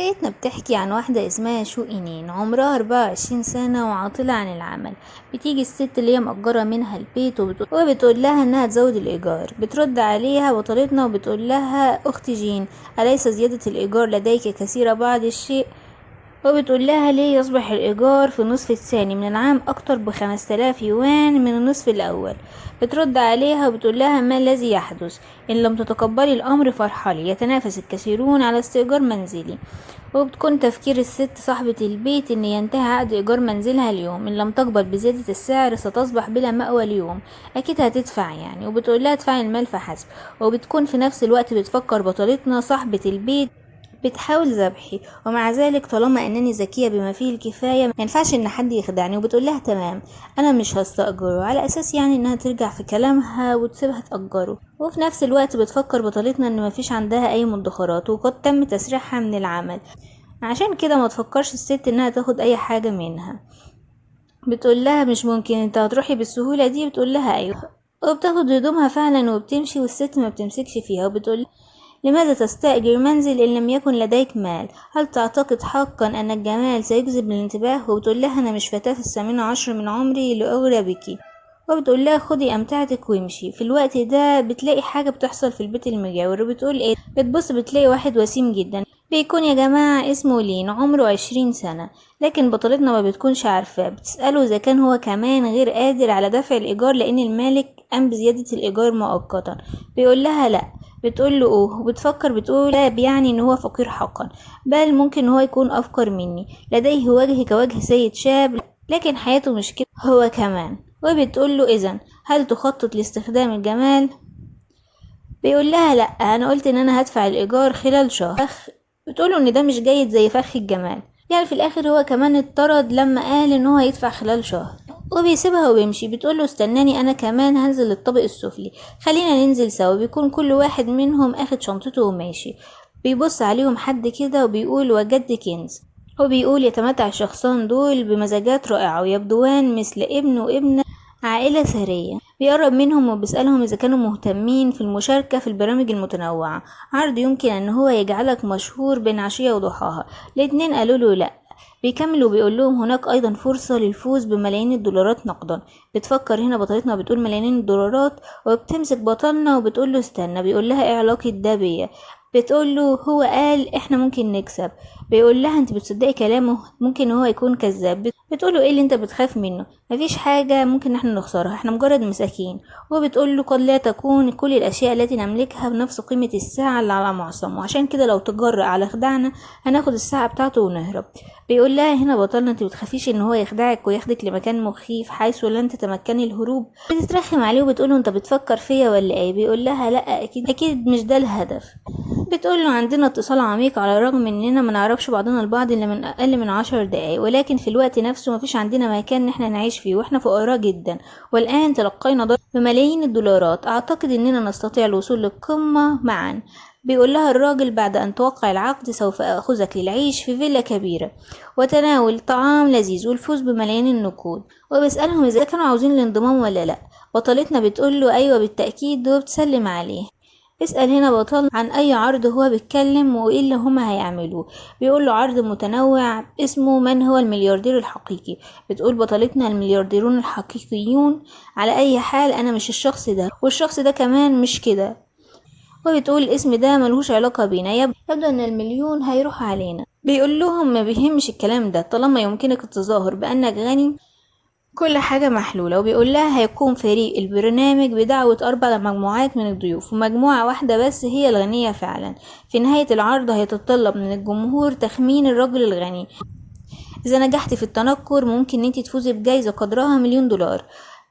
حكايتنا بتحكي عن واحدة اسمها شو إينين، عمرها 24 سنة وعاطلة عن العمل. بتيجي الست اللي هي مأجرة منها البيت وبتقول لها انها تزود الإيجار. بترد عليها بطلتنا وبتقول لها أخت جين، أليس زيادة الإيجار لديك كثيرة بعض الشيء؟ وبتقول لها ليه يصبح الإيجار في النصف الثاني من العام أكتر ب5000 يوان من النصف الأول؟ بترد عليها وبتقول لها ما الذي يحدث؟ إن لم تتقبلي الأمر فارحلي، يتنافس الكثيرون على استئجار منزلي. وبتكون تفكير الست صاحبة البيت إن ينتهي عقد إيجار منزلها اليوم، إن لم تقبل بزيادة السعر ستصبح بلا مأوى اليوم، أكيد هتدفع يعني. وبتقول لها ادفعي المال فحسب. وبتكون في نفس الوقت بتفكر بطلتنا صاحبة البيت بتحاول ذبحي، ومع ذلك طالما انني ذكية بما فيه الكفاية ما ينفعش ان حد يخدعني. وبتقول لها تمام انا مش هستأجره، على اساس يعني انها ترجع في كلامها وتسيبها تأجره. وفي نفس الوقت بتفكر بطلتنا ان ما فيش عندها اي مدخرات وقد تم تسريحها من العمل، عشان كده ما تفكرش الست انها تاخد اي حاجة منها. بتقول لها مش ممكن انت هتروحي بالسهولة دي؟ بتقول لها ايوه، وبتاخد هدومها فعلا وبتمشي، والست ما بتمسكش فيها وبتقول لماذا تستأجر منزل إن لم يكن لديك مال؟ هل تعتقد حقا أن الجمال سيجذب الانتباه؟ وبتقول لها أنا مش فتاة في 18 من عمري لأغرى بك. وبتقول لها خدي أمتعتك وامشي. في الوقت ده بتلاقي حاجة بتحصل في البيت المجاور، وبتقول إيه؟ بتبص بتلاقي واحد وسيم جدا، بيكون يا جماعة اسمه لين، عمره 20 سنة، لكن بطلتنا ما بتكونش عارفة. بتسأله إذا كان هو كمان غير قادر على دفع الإيجار لأن المالك قام بزيادة الإيجار مؤقتا. بيقول لها لأ. بتقول له اوه، وبتفكر بتقول لا بيعني ان هو فقير حقا، بل ممكن هو يكون افقر مني، لديه وجه كوجه سيد شاب لكن حياته مش كده هو كمان. وبتقول له اذا هل تخطط لاستخدام الجمال؟ بيقول لها لا، انا قلت ان انا هدفع الايجار خلال شهر. بتقول له ان ده مش جيد زي فخ الجمال، يعني في الاخر هو كمان اتطرد لما قال ان هو هيدفع خلال شهر، وبيسيبها وبيمشي. بتقول له استناني انا كمان هنزل للطابق السفلي، خلينا ننزل سوا. بيكون كل واحد منهم اخد شنطته وماشي. بيبص عليهم حد كده وبيقول وجدت كنز، وبيقول يتمتع الشخصان دول بمزاجات رائعة ويبدوان مثل ابن وابنة عائلة ثرية. بيقرب منهم وبيسألهم إذا كانوا مهتمين في المشاركة في البرامج المتنوعة، عرض يمكن أن هو يجعلك مشهور بين عشية وضحاها. الاتنين قالوا له لأ. بيكمل وبيقول لهم هناك أيضا فرصة للفوز بملايين الدولارات نقدا. بتفكر هنا بطلتنا بتقول ملايين الدولارات، وبتمسك بطلنا وبتقول له استنى. بيقول لها ايه علاقة ده بيا؟ بتقول له هو قال احنا ممكن نكسب. بيقول لها انت بتصدقي كلامه؟ ممكن هو يكون كذاب. بتقول له ايه اللي انت بتخاف منه؟ مفيش حاجة ممكن احنا نخسرها، احنا مجرد مساكين. وبتقول له قد لا تكون كل الاشياء التي نملكها بنفس قيمة الساعة اللي على معصمه، وعشان كده لو تجرأ على خدعنا هناخد الساعة بتاعته ونهرب. بيقول لها هنا بطلنا انت بتخافيش ان هو يخدعك وياخدك لمكان مخيف حيث لن تتمكني الهروب؟ بتترخم عليه وبتقول له انت بتفكر فيا ولا ايه؟ بيقول لها لا اكيد اكيد مش ده الهدف. بتقول له عندنا اتصال عميق على الرغم اننا ما نعرفش بعضنا البعض الا من اقل من 10 دقايق، ولكن في الوقت نفسه مفيش عندنا مكان ان احنا نعيش فيه واحنا فقراء جدا، والان تلقينا ضرب بملايين الدولارات، اعتقد اننا نستطيع الوصول للقمة معا. بيقول لها الراجل بعد ان توقع العقد سوف اخذك للعيش في فيلا كبيرة وتناول طعام لذيذ والفوز بملايين النقود. وبيسألهم اذا كانوا عاوزين الانضمام ولا لا. بطلتنا بتقول له ايوه بالتأكيد، وبتسلم عليه. اسأل هنا بطل عن اي عرض هو بيتكلم وايه اللي هما هيعملوه. بيقول له عرض متنوع اسمه من هو الملياردير الحقيقي. بتقول بطلتنا المليارديرون الحقيقيون، على اي حال انا مش الشخص ده والشخص ده كمان مش كده. وبتقول الاسم ده ملهوش علاقة بينا، يبدو ان المليون هيروح علينا. بيقول لهم ما بيهمش الكلام ده، طالما يمكنك التظاهر بانك غني كل حاجة محلولة. وبيقول لها هيقوم فريق البرنامج بدعوة 4 مجموعات من الضيوف، ومجموعة واحدة بس هي الغنية فعلا. في نهاية العرض هيتطلب من الجمهور تخمين الرجل الغني. إذا نجحت في التنكر ممكن انت تفوزي بجايزة قدرها $1,000,000.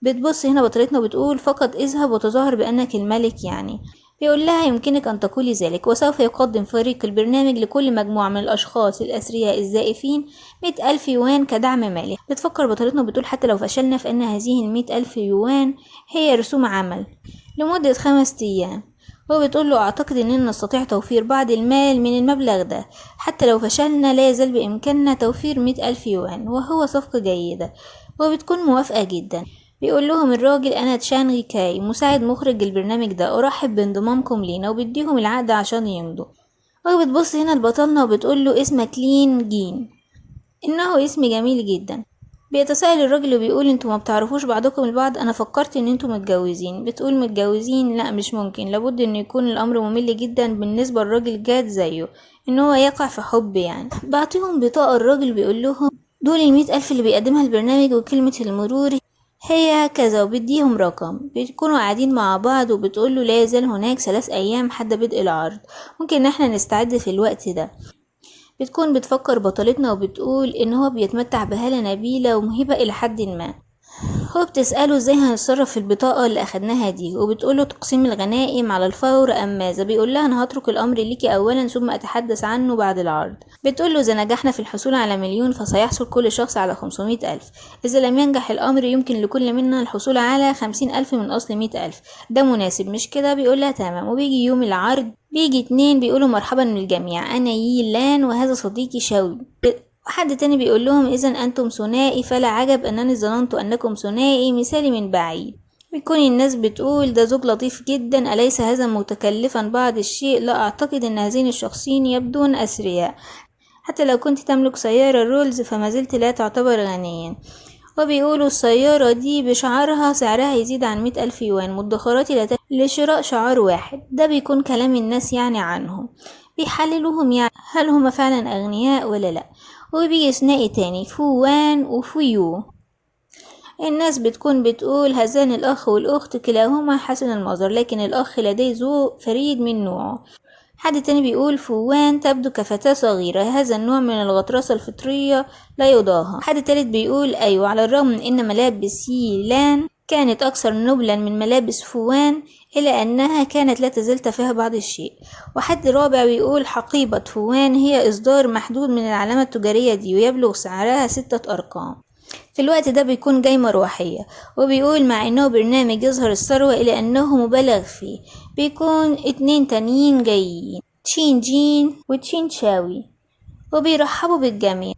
بتبص هنا بطلتنا وبتقول فقط اذهب وتظاهر بأنك الملك يعني. بيقول لها يمكنك أن تقولي ذلك، وسوف يقدم فريق البرنامج لكل مجموعة من الأشخاص الأثرياء الزائفين 100,000 يوان كدعم مالي. بتفكر بطلتنا وبتقول حتى لو فشلنا فإن هذه 100,000 يوان هي رسوم عمل لمدة 5 أيام. وبتقول له أعتقد أننا نستطيع توفير بعض المال من المبلغ ده، حتى لو فشلنا لا يزال بإمكاننا توفير 100,000 يوان، وهو صفقة جيدة. وبتكون موافقة جدا. بيقول لهم الراجل أنا تشانغ كاي مساعد مخرج البرنامج ده، أرحب بانضمامكم لينا، وبيديهم العقد عشان يمضوا. وبتبص هنا لبطلنا وبتقول له اسمك لين جين، انه اسم جميل جدا. بيتساءل الراجل وبيقول انتوا ما بتعرفوش بعضكم البعض، انا فكرت ان انتوا متجوزين. بتقول متجوزين؟ لا مش ممكن، لابد ان يكون الامر ممل جدا بالنسبة للراجل جاد زيه ان هو يقع في حب يعني. بعطيهم بطاقة الراجل بيقول لهم دول 100,000 اللي بيقدمها البرنامج وكلمة المرور هي كذا، وبيديهم رقم. بيكونوا قاعدين مع بعض وبتقول له لا يزال هناك 3 أيام حتى بدء العرض، ممكن ان احنا نستعد في الوقت ده. بتكون بتفكر بطلتنا وبتقول ان هو بيتمتع بهالة نبيلة ومهيبة الى حد ما. هو بتسأله ازاي هنتصرف في البطاقة اللي اخدناها دي، وبتقوله تقسيم الغنائم على الفور ام ماذا. بيقول لها انا هترك الامر ليكي اولا ثم اتحدث عنه بعد العرض. بتقوله اذا نجحنا في الحصول على 1,000,000 فسيحصل كل شخص على 500,000، اذا لم ينجح الامر يمكن لكل منا الحصول على 50,000 من اصل 100,000، ده مناسب مش كده؟ بيقول لها تمام. وبيجي يوم العرض، بيجي 2 بيقولوا مرحبا للجميع، انا ييلان وهذا صديقي شاوي. حد تاني بيقول لهم اذا انتم ثنائي، فلا عجب انني ظننت انكم ثنائي مثالي من بعيد. بيكون الناس بتقول ده زوج لطيف جدا، اليس هذا متكلفا بعض الشيء؟ لا اعتقد ان هذين الشخصين يبدون اثرياء، حتى لو كنت تملك سيارة رولز فما زلت لا تعتبر غنيا. وبيقولوا السيارة دي بشعارها سعرها يزيد عن 100,000 يوان، مدخراتي لا لشراء شعار واحد. ده بيكون كلام الناس عنهم، بيحللوهم هل هم فعلا أغنياء ولا لا. وبيجي ثنائي تاني فوان وفيو، الناس بتكون بتقول هذان الأخ والأخت كلاهما حسن المظهر، لكن الأخ لديه ذوق فريد من نوعه. حد تاني بيقول فوان تبدو كفتاة صغيرة، هذا النوع من الغطرسة الفطرية لا يضاهى. حد تالت بيقول أيوة، على الرغم من أن ملابس ييلان كانت أكثر نبلا من ملابس فوان إلا أنها كانت لا تزال تافهة بعض الشيء. وحد رابع بيقول حقيبة فوان هي إصدار محدود من العلامة التجارية دي ويبلغ سعرها 6 أرقام. في الوقت ده بيكون جاي مروحية، وبيقول مع إنه برنامج يظهر الثروة إلا أنه مبالغ فيه. بيكون 2 تانيين جايين، تشين جين وتشين تشاوي، وبيرحبوا بالجميع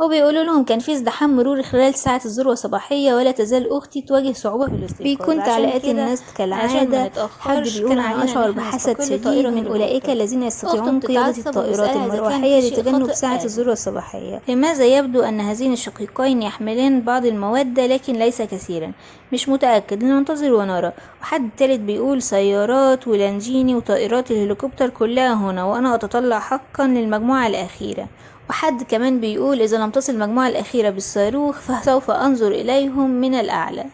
وبيقولوا لهم كان في ازدحام مرور خلال ساعة الذروة الصباحية ولا تزال أختي تواجه صعوبة في الاستيقاظ. بيكون تعليقات الناس كالعادة، حد بيقول أنا أشعر بحسد شديد من أولئك الذين يستطيعون قيادة الطائرات المروحية لتجنب ساعة الذروة الصباحية. لماذا يبدو أن هذين الشقيقين يحملان بعض المودة لكن ليس كثيرا؟ مش متأكد، لننتظر ونرى. وحد تالت بيقول سيارات ولانجيني وطائرات الهليكوبتر كلها هنا وأنا أتطلع حقا للمجموعة الأخيرة. وحد كمان بيقول إذا لم تصل المجموعة الأخيرة بالصاروخ فسوف أنظر إليهم من الأعلى.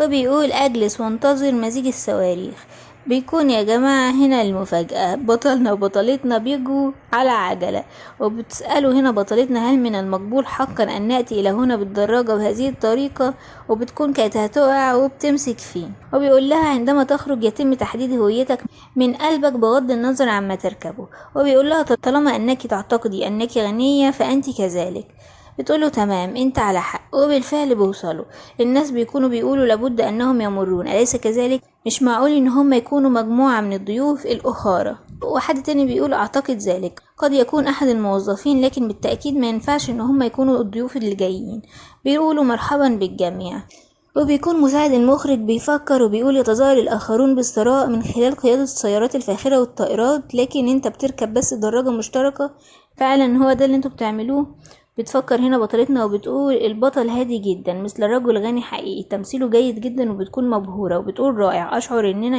وبيقول أجلس وانتظر مزيج الصواريخ. بيكون يا جماعة هنا المفاجأة، بطلنا وبطلتنا بيجوا على عجلة، وبتسألوا هنا بطلتنا هل من المقبول حقا أن نأتي إلى هنا بالدراجة بهذه الطريقة؟ وبتكون كانت هتقع وبتمسك فيه، وبيقول لها عندما تخرج يتم تحديد هويتك من قلبك بغض النظر عما تركبه. وبيقول لها طالما أنك تعتقدي أنك غنية فأنت كذلك. بتقوله تمام انت على حق. وبالفعل بيوصلوا. الناس بيكونوا بيقولوا لابد انهم يمرون، اليس كذلك؟ مش معقول ان هم يكونوا مجموعة من الضيوف الاخرى. وحد تاني بيقول اعتقد ذلك، قد يكون احد الموظفين لكن بالتأكيد ما ينفعش ان هم يكونوا الضيوف اللي جايين. بيقولوا مرحبا بالجميع. وبيكون مساعد المخرج بيفكر وبيقول يتظاهر الآخرون بالثراء من خلال قيادة السيارات الفاخرة والطائرات، لكن انت بتركب بس دراجة مشتركة. فعلا هو ده اللي انتوا بتعملوه. بتفكر هنا بطلتنا وبتقول البطل هادي جدا مثل رجل غني حقيقي، تمثيله جيد جدا، وبتكون مبهورة وبتقول رائع، أشعر إننا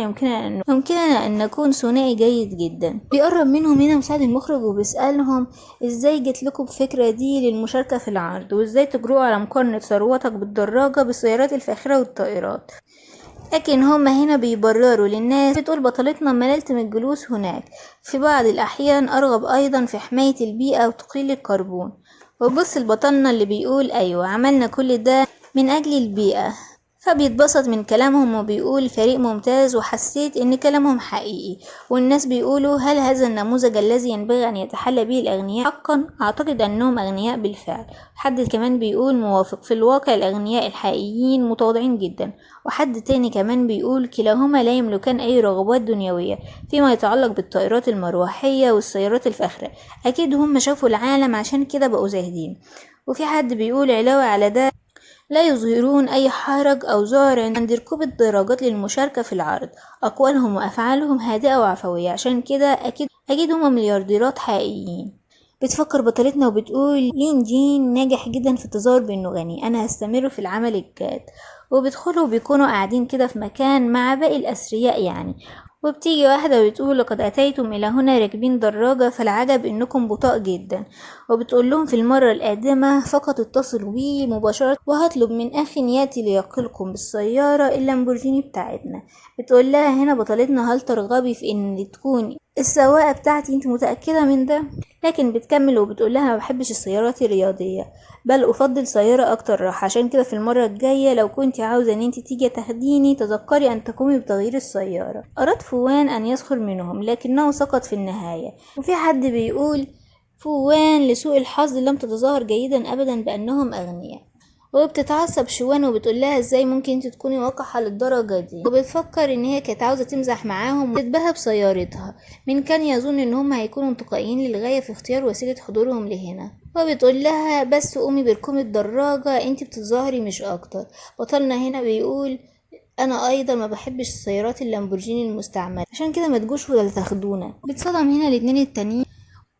يمكننا أن نكون ثنائي جيد جدا. بيقرب منهم هنا مساعد المخرج وبيسألهم إزاي جت لكم الفكرة دي للمشاركة في العرض، وإزاي تجرؤوا على مقارنة ثروتك بالدراجة بالسيارات الفاخرة والطائرات. لكن هما هنا بيبرروا للناس. بتقول بطلتنا مللت من الجلوس هناك، في بعض الأحيان أرغب أيضا في حماية البيئة وتقليل الكربون. وبص لبطلنا اللي بيقول أيوة عملنا كل ده من أجل البيئة. فبيتبسط من كلامهم وبيقول فريق ممتاز وحسيت إن كلامهم حقيقي. والناس بيقولوا هل هذا النموذج الذي ينبغي أن يتحلى به الأغنياء حقا؟ أعتقد أنهم أغنياء بالفعل. حد كمان بيقول موافق، في الواقع الأغنياء الحقيقيين متواضعين جدا. وحد تاني كمان بيقول كلاهما لا يملكان أي رغبات دنيوية فيما يتعلق بالطائرات المروحية والسيارات الفاخرة، أكيد هم شافوا العالم عشان كده بقوا زاهدين. وفي حد بيقول علاوة على ده لا يظهرون أي حرج أو ذعر عند ركوب الدراجات للمشاركة في العرض. أقوالهم وأفعالهم هادئة وعفوية، عشان كده أكيد هما مليارديرات حقيقيين. بتفكر بطلتنا وبتقول لين جين ناجح جدا في التظاهر بأنه غني، أنا هستمر في العمل الجاد. وبيدخلوا وبيكونوا قاعدين كده في مكان مع باقي الأثرياء يعني. وبتيجي واحدة وبتقول لقد أتيتم إلى هنا راكبين دراجة، فالعجب إنكم بطاء جدا. وبتقول لهم في المرة القادمة فقط اتصلوا بي مباشرة وهطلب من أخي يأتي ليقلكم بالسيارة اللامبورجيني بتاعتنا. بتقول لها هنا بطلتنا هل ترغبي في إن تكون السواقة بتاعتي، انت متأكدة من ده؟ لكن بتكمل وبتقول لها ما بحبش السيارات الرياضية، بل أفضل سيارة أكتر راحة، عشان كده في المرة الجاية لو كنت عاوزة إن انت تيجي تاخديني تذكري أن تقومي بتغيير السيارة. أراد فوان أن يسخر منهم لكنه سقط في النهاية. وفي حد بيقول فوان لسوء الحظ لم تتظاهر جيدا أبدا بأنهم أغنياء. وبتتعصب شوان وبتقول لها ازاي ممكن انت تكوني وقحة للدرجة دي، وبتفكر ان هي كانت عاوزة تمزح معاهم وتتباهى بسيارتها، من كان يظن ان هم هيكونوا انتقائيين للغاية في اختيار وسيلة حضورهم لهنا. وبتقول لها بس قومي بركوب الدراجة، انت بتتظاهري مش اكتر. بطلنا هنا بيقول انا ايضا ما بحبش السيارات اللامبورجيني المستعملة، عشان كده ما تجوش ولا تاخدونا. بتصدم هنا الاتنين التانيين.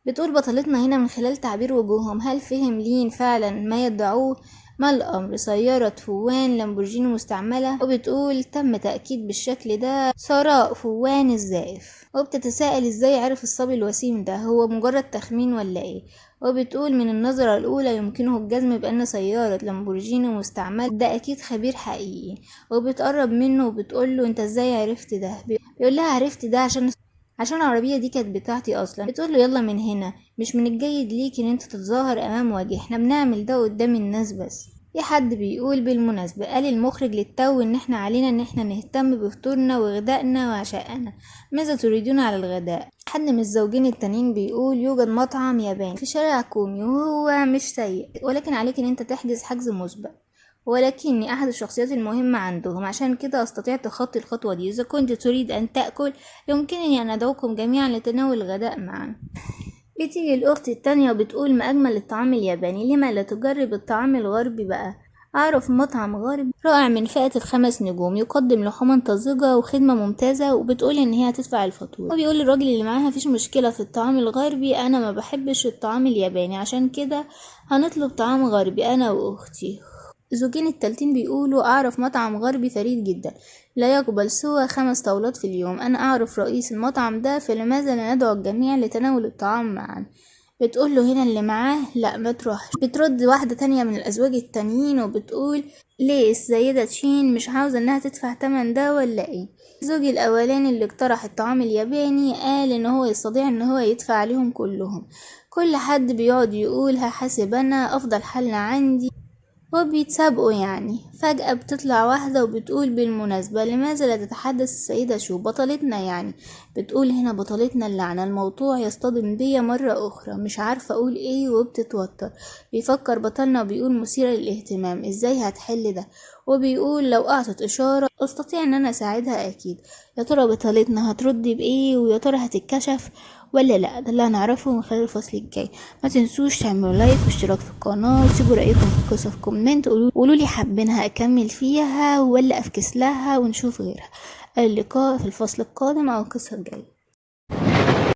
بتقول بطلتنا هنا من خلال تعبير وجوههم هل فهم لين فعلا ما يدعوه؟ ما الأمر؟ سيارة فوان لامبورجيني مستعملة. وبتقول تم تأكيد بالشكل ده ثراء فوان الزائف. وبتتساءل ازاي عرف الصبي الوسيم ده، هو مجرد تخمين ولا ايه؟ وبتقول من النظرة الأولى يمكنه الجزم بأن سيارة لامبورجيني مستعملة، ده أكيد خبير حقيقي. وبتقرب منه وبتقول له انت ازاي عرفت ده؟ بيقول لها عرفت ده عشان العربية دي كانت بتاعتي أصلا. بتقول له يلا من هنا، مش من الجيد ليك إن أنت تتظاهر أمام وجه، احنا بنعمل ده قدام الناس بس. في حد بيقول بالمناسبة قال المخرج للتو إن احنا علينا إن احنا نهتم بفطورنا وغدائنا وعشائنا، ماذا تريدون على الغداء؟ حد من الزوجين التانيين بيقول يوجد مطعم ياباني في شارع كومي وهو مش سيء، ولكن عليك إن أنت تحجز حجز مسبق، ولكني أحد الشخصيات المهمة عندهم، عشان كده أستطيع تخطي الخطوة دي. إذا كنت تريد أن تأكل يمكنني أن أدعوكم جميعا لتناول الغداء معا. بتيجي الأخت التانية وبتقول ما أجمل الطعام الياباني، لما لا تجرب الطعام الغربي بقى؟ أعرف مطعم غربي رائع من فئة ال5 نجوم يقدم لحوما طازجة وخدمة ممتازة، وبتقول إن هي هتدفع الفاتورة. وبيقول للراجل اللي معاها مفيش مشكلة في الطعام الغربي، أنا ما بحبش الطعام الياباني، عشان كده هنطلب طعام غربي أنا وأختي. الزوجين التالتين بيقولوا أعرف مطعم غربي فريد جدا لا يقبل سوى 5 طاولات في اليوم، أنا أعرف رئيس المطعم ده، فلماذا لا ندعو الجميع لتناول الطعام معا؟ بتقول له هنا اللي معاه لا ما تروحش. بترد واحدة تانية من الأزواج التانيين وبتقول ليه السيدة تشين مش عاوزة انها تدفع تمن ده ولا ايه؟ الزوج الأولاني اللي اقترح الطعام الياباني قال ان هو يستطيع ان هو يدفع عليهم كلهم. كل حد بيقعد يقول هحاسب انا، افضل حل عندي، وبيتسابقوا يعني. فجأة بتطلع واحدة وبتقول بالمناسبة لماذا لا تتحدث السيدة شو بطلتنا يعني؟ بتقول هنا بطلتنا اللعنة، الموضوع يصطدم بيا مرة أخرى، مش عارفة أقول إيه، وبتتوتر. بيفكر بطلنا وبيقول مثيرة للاهتمام، إزاي هتحل ده؟ وبيقول لو أعطت إشارة أستطيع إن أنا أساعدها أكيد. يا ترى بطلتنا هترد بإيه؟ ويا ترى هتتكشف ولا لا؟ ده اللي هنعرفه من خلال الفصل الجاي. ما تنسوش تعملوا like واشتراك في القناة، وتسيبوا رأيكم في القصة في comment، قولوا لي حابينها أكمل فيها ولا أفكس لها ونشوف غيرها. اللقاء في الفصل القادم أو القصة الجاية.